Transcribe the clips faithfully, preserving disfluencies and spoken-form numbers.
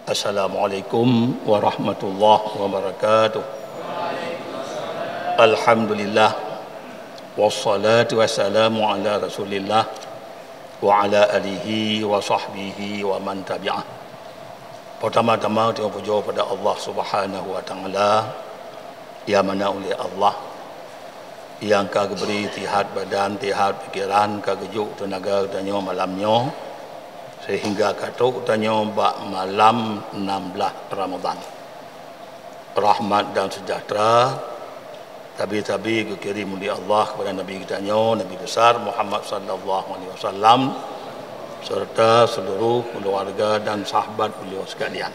Assalamualaikum warahmatullahi wabarakatuh. Alhamdulillah, wassalatu wassalamu ala Rasulillah wa ala alihi wa sahbihi wa man tabi'ah. Pertama-tama, tanyoe pujoe pada Allah Subhanahu wa Taala, nyang mana uleh Allah nyang ka geubri sihat badan, sihat pikeran, ka geujok teunaga tanyoe malam nyoe, sehingga ka trok tanyoe bak malam enam belas Ramadhan. Rahmat dan sejahtera sabe-sabe geukirém lé Allah kepada Nabi geutanyoe, Nabi besar Muhammad sallallahu alaihi wasallam, serta seluruh keluarga dan sahabat beliau sekalian.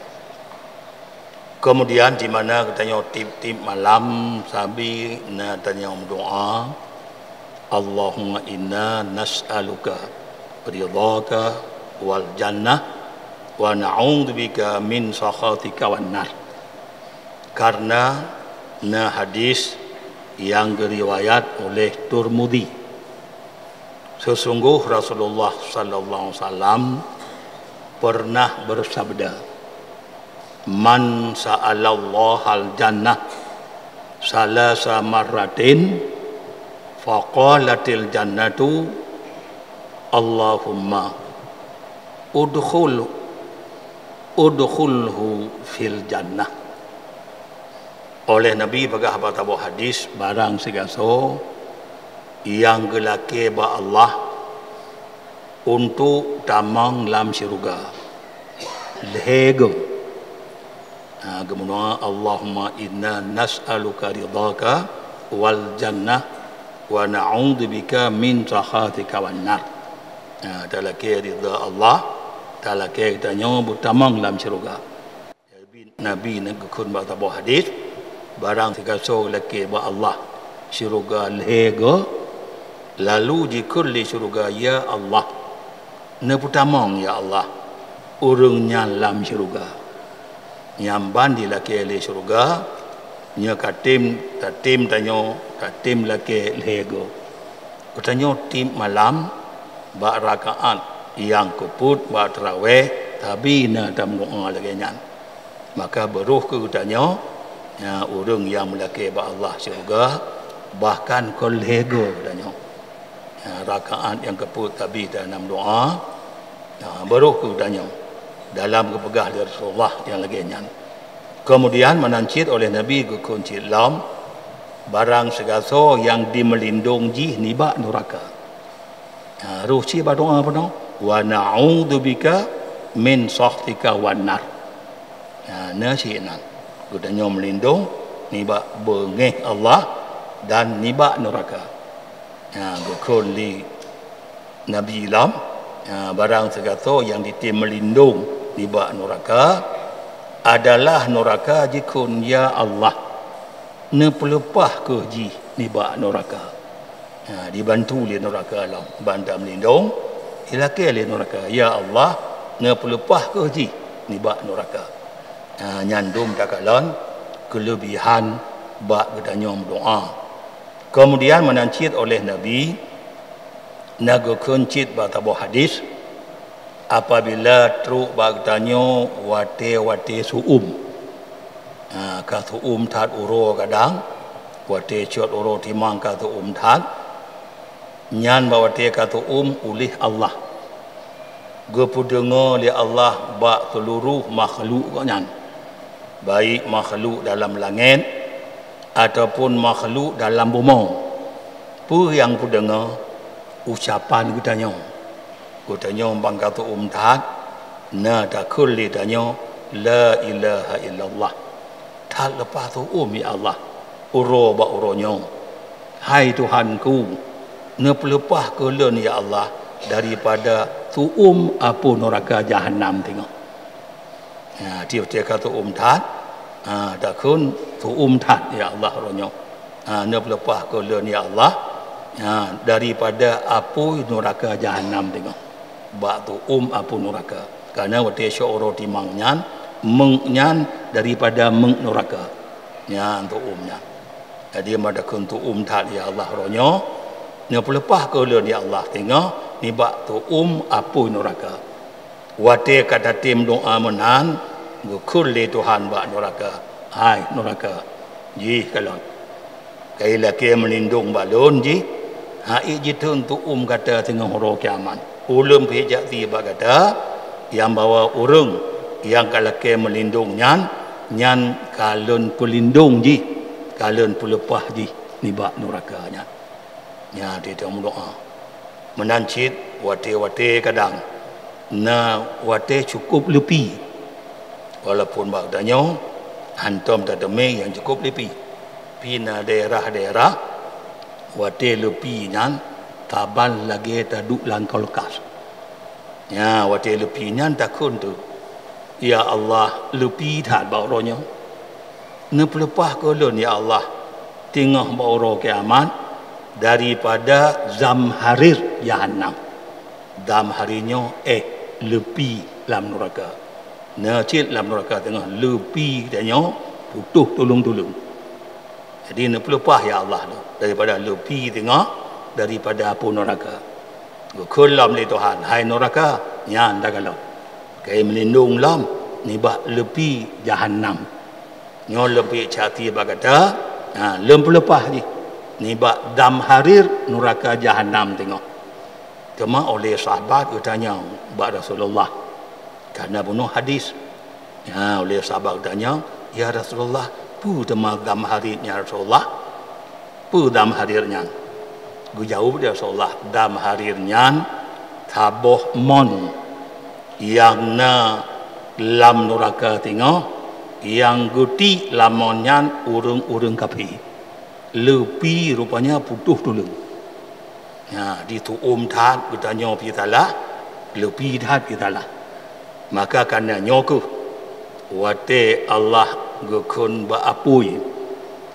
Kemudian, di mana geutanyoe tiep-tiep malam sabe na tanyoe meudoa, "Allahumma inna nas'aluka ridhaka wal jannah wa na'udzubika min sakhatika wan nar." Karena na hadis nyang geuriwayat oleh Turmudi. Sesungguh Rasulullah sallallahu alaihi wasallam pernah bersabda, "Man sa'alallahal jannah salasa marratin, faqalatil jannatu, Allahumma udkhul, udkhulhu fil jannah." Oleh Nabi peugah bak saboh hadis, barang sigasoe nyang geulakée bak Allah untuk tamong lam syeuruga lhée goe, ha, geumeudoa, "Allahumma inna nas'aluka ridhaka wal jannah wa na'udzubika min sakhatika wan nar." Ha, talakée ridha Allah, talakée geutanyoe beutamong lam syeuruga. Nabi na geukheun bak saboh hadis, barang sigasoe lakée bak Allah syeuruga lhée goe, lalu jikheun lé syeuruga, "Ya Allah, neupeutamong, ya Allah, ureuëng nyan lam syeuruga." Nyan ban jilakée lé syeuruga, nyoe ka tem, ka tem tanyoe, ka tem lakée lhée goe. Geutanyoe tiep malam bak rakaat nyang keupeuet bak tarawéh, sabe na tameudoa lagée nyan. Maka beurôh keu geutanyoe, ya, ureuëng nyang meulakée bak Allah syeuruga, bahkan kon lhée goe geutanyoe. Ya, rakaat nyang keupeuet sabe na tameudoa, ya, beurôh keu geutanyoe dalam geupeugah lé Rasulullah nyang lagée nyan. Keumudian meunan cit oleh Nabi geukheun cit lom, barang sigasoe nyang dimeulindong jih nibak nuraka. Ha, roh cit bak doa peunoh, "Wa na'udzubika min sakhatika wan nar." Ha, na cit nan. Geutanyoe meulindong nibak beungéh Allah dan nibak nuraka. Ha, geukheun lé Nabi lom, ha, barang sigasoe nyang jitem meulindong nibak nuraka, adalah nuraka jikheun, "Ya Allah, neupeuleupah kheueh jih nibak nuraka." Ha, dibantu lé nuraka lom ban tameulindong, jilakée lé nuraka, "Ya Allah, neupeuleupah kheueh jih nibak nuraka." Ha, nyan dum takalon keuleubihan bak geutanyoe meudoa. Keumudian meunan cit oleh Nabi na geukheun cit bak saboh hadis, apabila trok bak geutanyoe watée-watée su-uem, ha, ka su-uem that uroe kadang, watée cot uroe timang ka su-uem that, nyan bak watée ka su-uem uléh Allah, geupeudeungoe lé Allah bak seuluroh makhluk Gobnyan, baik makhluk dalam langét ataupun makhluk dalam bumoe. Peue nyang peudeungoe? Ucapan geutanyoe. Geutanyoe ban ka su-uem that, na takheun lé tanyoe, "La ilaha illallah." That leupah su-uem, ya Allah, uroe bak uroe nyoe. "Hai Tuhanku, neupeuleupah kheueh lôn, ya Allah, daripada su-uem apui nuraka jahanam singoh." Ha, tiep-tiep ka su-uem that, ha, takheun su-uem that, "Ya Allah, uroe nyoe, ha, neupeuleupah kheueh lôn, ya Allah, ha, daripada apui nuraka jahanam singoh." Bak su-uem apui nuraka. Karena watée cot uroe timang nyan, meung nyan daripada meung nuraka. Nyan su-uem nyan. Jadi, meutakheun su-uem that, "Ya Allah, uroe nyoe, Neupeuleupah keu lôn, ya Allah, singoh nibak tu'um apui nuraka. Watée ka tatem doá meunan, geukheun lé Tuhan bak nuraka, "Hai nuraka, jih kalon. Ka ilakée meulindong bak lôn jih, han ék jiteun tu'um gata singoh uroe kiamat. Ulôn pih jak sie bak gata, nyang bahwa ureuëng nyang ka lakée meulindong nyan, nyan ka lôn peulindong jih, ka lôn peuleupah jih nibak nuraka nyan." Nyan teuh meudoá. Meunan cit watée-watée kadang na watée cukup leupi. Walaupun bak tanyoe hantom tateumé nyang cukup leupi. Pi na daerah-daerah watée leupi nyan saban lagée taduek lam kulkas. Nya, watée leupi nyan takheun teuh, "Ya Allah, leupi that bak uroe nyoe. Neupeuleupah keu lôn, ya Allah, singoh bak uroe kiamat daripada zamharir jahannam." Zamharir nyoe éh leupi lam nuraka. Na cit lam nuraka singoh leupi tanyoe putôh tuleueng-tuleueng. Jadi, neupeuleupah, ya Allah, daripada leupi singoh daripada apui nuraka. Geukheun lom lé Tuhan, "Hai nuraka, nyan takalon. Kayée meulindong lom nibak leupi jahannam. Nyoe leupi cati bak gata, ha, lôn peuleupah jih nibak zamharir nuraka jahannam singoh." Teuma oleh sahabat geutanyong bak Rasulullah, kana bunoe hadis. Ya, oleh sahabat geutanyong, "Ya Rasulullah, peue teuma zamharir nyan, ya Rasulullah? Peue zamharir nyan?" Geujaweueb lé Rasulullah, "Zamharir nyan saboh mon nyang na lam nuraka singoh, nyang geutiek lam mon nyan ureuëng-ureuëng kafé. Leupi rupanya putôh tuleueng." Nya, ditu'um that geutanyoe pih salah, leupi that pih salah. Maka kana nyoe kheueh, watée Allah geukheun bak apui,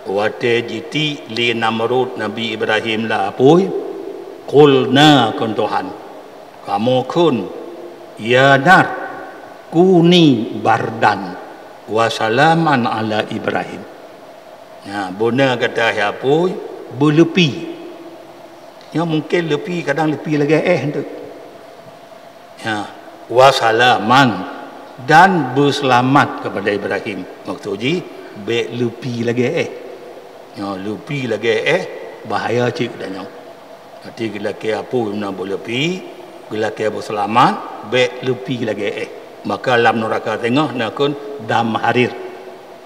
watée jitiek lé Namrud Nabi Ibrahim lam apui, "Qulna," kheun Tuhan, "Kamoe kheun, 'Ya nar, kuni bardan wa salaman ala Ibrahim.'" Nya, beuna gata hai apui beuleupi. Nyoe mungken leupi, kadang leupi lagée éh teuk. Ya, wa salaman, dan beuseulamat keupada Ibrahim. Maksud jih, bék leupi lagée éh. Nyoe leupi lagée éh, bahaya cit geutanyoe. Jadi geulakée apui meunan beuleupi, geulakée beuseulamat, bék leupi lagée éh. Maka lam nuraka singoh na kheun zamharir.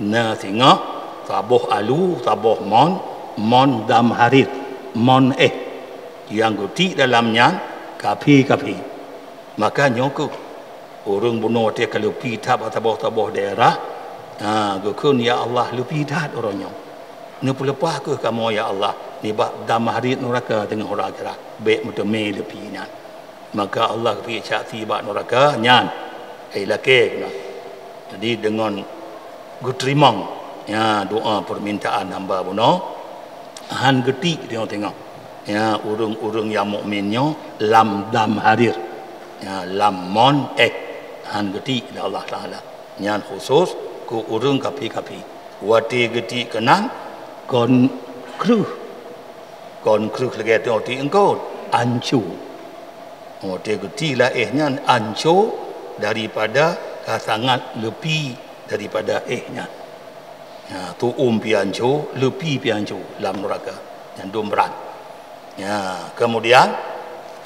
Na singoh saboh alu, saboh mon, mon zamharir, mon éh. Nyang geutiek dalam nyan kafé-kafé. Maka nyoe kheueh ureuëng bunoe watée ka leupi that bak saboh-saboh daerah, ha, geukheun, "Ya Allah, leupi that uroe nyoe. Neupeuleupah kheueh kamoe, ya Allah, nibak zamharir nuraka teungoh uroe akhirat, bék meuteumé leupi nyan." Maka Allah geupeucak sie bak nuraka nyan, hai lakée keunoe. Jadi deungon geuteurimong, ya, doá peumintaan hamba bunoe, han geutiek teungoh-teungoh, ya, ureuëng-ureuëng nyang mukmin nyoe lam zamharir, ya, lam mon éh, han geutiek lé Allah Taala. Nyan khusos keu ureuëng kafé-kafé. Watée geutiek keunan kon kreueh, kon kreueh lagée teungoh tiek eungkôt, anco. Watée geutiek lam éh nyan anco daripada ka sangat leupi daripada éh nyan. Ya, tu'um pih anco, leupi pih anco lam nuraka. Nyan dum brat. Ya, kemudian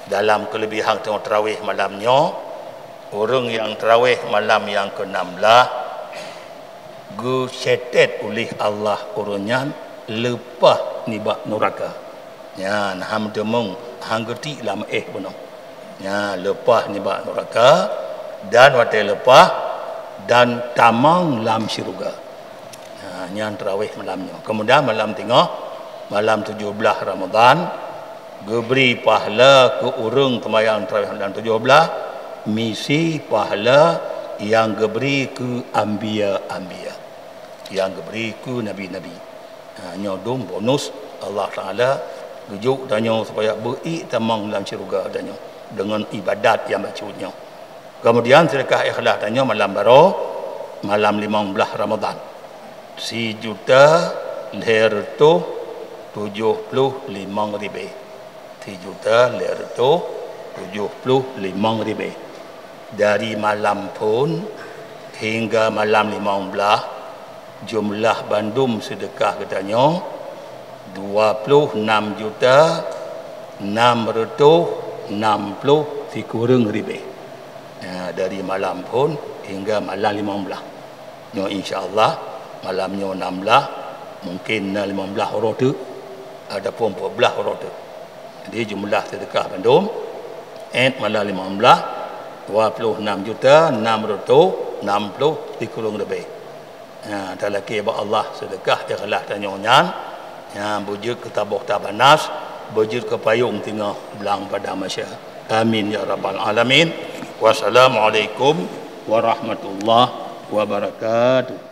dalam keuleubiehan teungoh tarawih malam nyoe, ureuëng nyang tarawih malam nyang keu enam belas geucetet ulih Allah ureuëng nyan leupah nibak nuraka. Nyan han meuteumong, han geutiek lam éh bunoe. Nyan leupah nibak nuraka dan watée leupah dan tamong lam syeuruga. Nyan, nyan tarawih malam nyoe. Kemudian malam teungoh, malam tujoh blaih Ramadhan, geubri pahala keu ureuëng seumayang tarawih malam tujoh blaih, misi pahala nyang geubri keu anbiya-anbiya, nyang geubri keu nabi-nabi. Ha, nyoe dum bonus Allah Taala geujok tanyoe supaya beu-ék tamong lam syeuruga tanyoe deungon ibadat nyang bacut nyoe. Kemudian, seudeukah ikhlas tanyoe malam baroe, malam limong blaih Ramadhan, sijuta lhée reutôh tujoh ploh limong ribée. Sijuta lhèe reutôh tujoh ploh limong ribèe. Dari malam phôn hingga malam limong blaih, jumlah bandum seudeukah geutanyoe dua ploh nam juta nam reutôh nam ploh sikureueng ribèe. Ha, dari malam phôn hingga malam limong blaih. Nyoe insya Allah malam nyoe nam blaih, mungkin na limong blaih uroe teuk ataupun peuet blaih uroe teuk. Jadi jumlah seudeukah bandum, èt malam limong blaih, dua ploh nam juta nam reutôh nam ploh sikureueng ribèe. Ha, talakèe bak Allah seudeukah ikhlas tanyoe nyan, nyan beujeuet keu taboh tabanas, beujeuet keu payong teungoh blang padang mahsyar. Amin ya rabbal alamin. Wassalamualaikum warahmatullahi wabarakatuh.